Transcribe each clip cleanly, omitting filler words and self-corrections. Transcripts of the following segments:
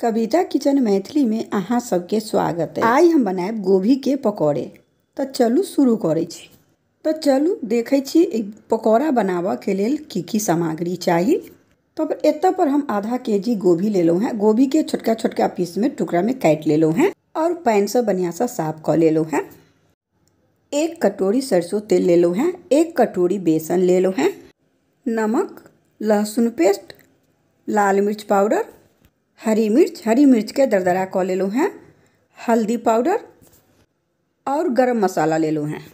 कविता kitchen Maithili में अहाँ सबके स्वागत है। आइ हम बनायब गोभी के पकौड़े। तो चलू शुरू करै छी। तो चलू देखै छी पकौड़ा बनाबऽ के लेल की की सामग्री चाही। तब एतऽ पर हम आधा केजी गोभी लेलहुँ हैं। गोभी के छोटका छोटका पीस में टुकड़ा में काटि लेलहुँ हैं और पानि से बढ़िया से साफ कऽ लेलहुँ हैं। एक कटोरी सरसों तेल लेलहुँ हैं, एक कटोरी बेसन लेलहुँ हैं, नमक, लहसुन पेस्ट, लाल मिर्च पाउडर, हरी मिर्च के दरदरा कऽ लेलहुँ हैं, हल्दी पाउडर और गरम मसाला लेलहुँ हैं।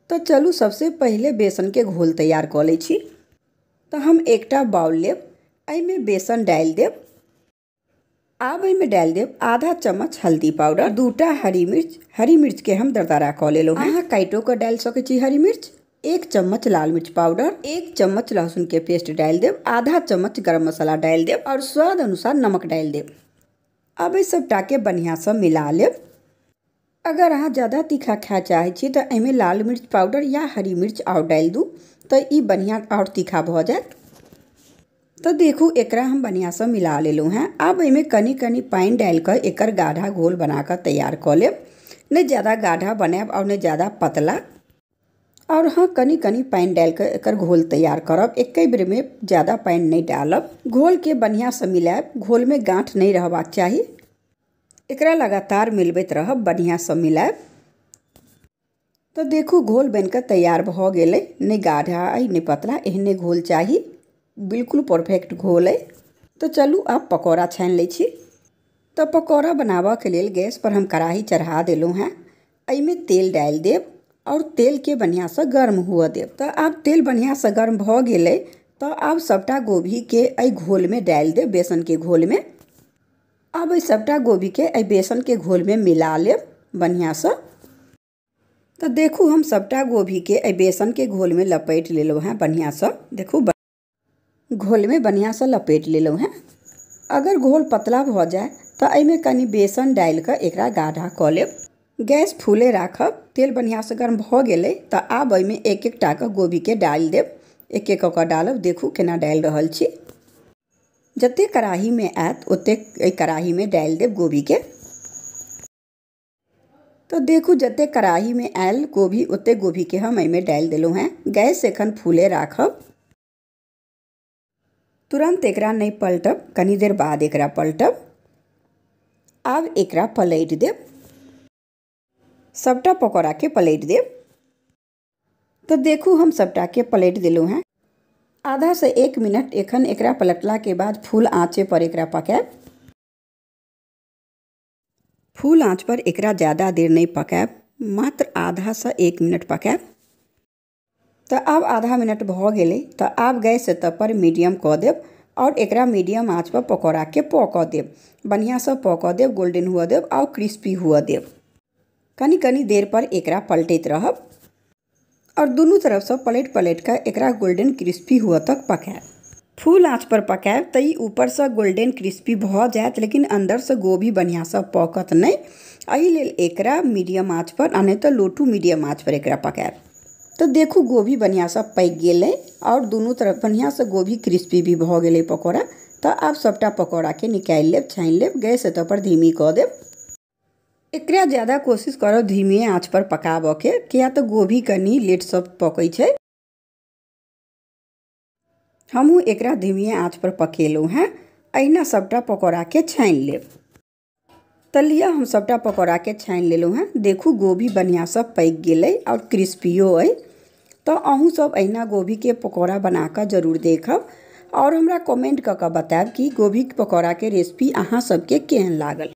तो चलू सबसे पहले बेसन के घोल तैयार कऽ लै छी। तो हम एकटा बाउल लेब, एहिमे बेसन डालि देब। आब एहिमे डालि देब आधा चम्मच हल्दी पाउडर, दूटा हरी मिर्च के हम दरदरा कऽ लेलहुँ हैं। अहाँ काटिओ कऽ डालि सकै छी हरी मिर्च। एक चम्मच लाल मिर्च पाउडर, एक चम्मच लहसुन के पेस्ट डालि देब, आधा चम्मच गरम मसाला डालि देब और स्वाद अनुसार नमक डालि देब। अब एहि सबटाके बढ़िआँसँ मिला लेब। अगर अहाँ ज़्यादा तीखा खाय चाहै छी तऽ एहिमे लाल मिर्च पाउडर या हरी मिर्च आओर डालि दू तऽ ई बढ़िआँ आओर तीखा भऽ जायत। तो देखू एकरा हम बढ़िआँसँ मिला लेलहुँ हैं। आब एहिमे कनि कनि पानि डालि कऽ एकर गाढ़ा घोल बना कऽ तैयार कऽ लेब। नहि ज़्यादा गाढ़ा बनायब और नहि ज़्यादा पतला। और हाँ, कनि कनि पानि डालि कऽ एकर घोल तैयार करब। एके बेरमे ज़्यादा पानि नहि डालब। घोलके बढ़िआँसँ मिलायब, घोलमे गाँठ नहि रहबाक चाही। एकरा लगातार मिलबैत रहब, बढ़िआँसँ मिलायब। तो देखू घोल बनिकऽ तैयार भऽ गेलै। नहि गाढ़ा अइ नहि पतला, एहने घोल चाही, बिल्कुल परफेक्ट घोल अइ। तो चलू आब पकौड़ा छानि लै छी। तो पकौड़ा बनाबऽके लेल गैस पर हम कढ़ाही चढ़ा देलहुँ हैं। एहिमे तेल डालि देब और तेल के बढ़िआँसँ गर्म हुअ देब। तो आब तेल बढ़िआँसँ गर्म भऽ गेलै। तो आब सबटा गोभी के एहि घोलमे डालि देब, बेसन के घोलमे। आब एहि सबटा गोभी के एहि बेसन के घोलमे मिला लेब बढ़िआँसँ। तो देखू हम सबटा गोभी के एहि बेसन के घोलमे लपेट लेलहुँ हैं बढ़िआँसँ। देखू घोलमे बढ़िआँसँ लपेट लेलहुँ हैं। अगर घोल पतला भऽ जाय तऽ एहिमे कनि बेसन डालि कऽ एकरा गाढ़ा कऽ लेब। गैस फूले राखब। तेल बढ़िआँसँ गर्म भऽ गेलै तऽ आब एहिमे एक एकटा कऽ गोभीके डालि देब। एक एक कऽ कऽ डालब। देखू केना डालि रहल छी। जतेक कढ़ाहीमे आयत ओतेक एहि कढ़ाहीमे डालि देब गोभीके। तो देखू जतेक कढ़ाहीमे आयल गोभी ओतेक गोभीके हम एहिमे डालि देलहुँ हैं। गैस एखन फूले राखब। तुरंत एकरा नहीं पलटब, कनी देर बाद एकरा पलटब। आब एकरा पलटि देब, सबटा पकौड़ा के पलटि देब। तो देखू हम सबटा के पलटि देलहुँ हैं। आधा से एक मिनट एखन एकरा पलटला के बाद फूल आँचे पर एकरा पकायब। फूल आँच पर एकरा ज़्यादा देर नहीं पकायब, मात्र आधा से एक मिनट पकायब। तो आब आधा मिनट भऽ गेलै। तो आब गैस एतऽ पर मीडियम कऽ देब और एकरा मीडियम आँच पर पकौड़ा के पकऽ देब। बढ़िआँसँ पकऽ देब, गोल्डन हुअ देब और क्रिस्पी हुअ देब। कनि कनि देर पर एकरा पलटैत रहब और दुनू तरफसँ पलटि पलटि कऽ एकरा गोल्डन क्रिस्पी हुअ तक पकायब। फूल आँच पर पकायब तऽ ई ऊपरसँ गोल्डन क्रिस्पी भऽ जायत, लेकिन अन्दरसँ गोभी बढ़िआँसँ पकत नहि। एहि लेल एकरा मीडियम आँच पर आ नहि तऽ लो टू मीडियम आँच पर एकरा पकायब। तो देखू गोभी बढ़िआँसँ पकि गेलै और दुनू तरफ बढ़िआँसँ गोभी क्रिस्पी भी भऽ गेलै पकौड़ा। तऽ आब सबटा पकौड़ाके निकालि लेब, छानि लेब। गैस एतऽ पर धीमी कऽ देब। एकरा ज़्यादा कोशिश करब धीमे आँच पर पकाबऽके, किया तऽ गोभी कनि लेटसँ पकै छै। हमहूँ एकरा धीमे आँच पर पकेलहुँ हैं। अहिना सबटा पकौड़ाके छानि लेब। तऽ लिअ हम सबटा पकौड़ाके छानि लेलहुँ हैं। देखू गोभी बढ़िआँसँ पकि गेलै और क्रिस्पियो अइ। तऽ अहूँ सब अहिना गोभीके पकौड़ा बना कऽ जरूर देखब और हमरा कमेंट कऽ कऽ बतायब कि गोभीके पकौड़ाके रेसिपी अहाँ सबके केहन लागल।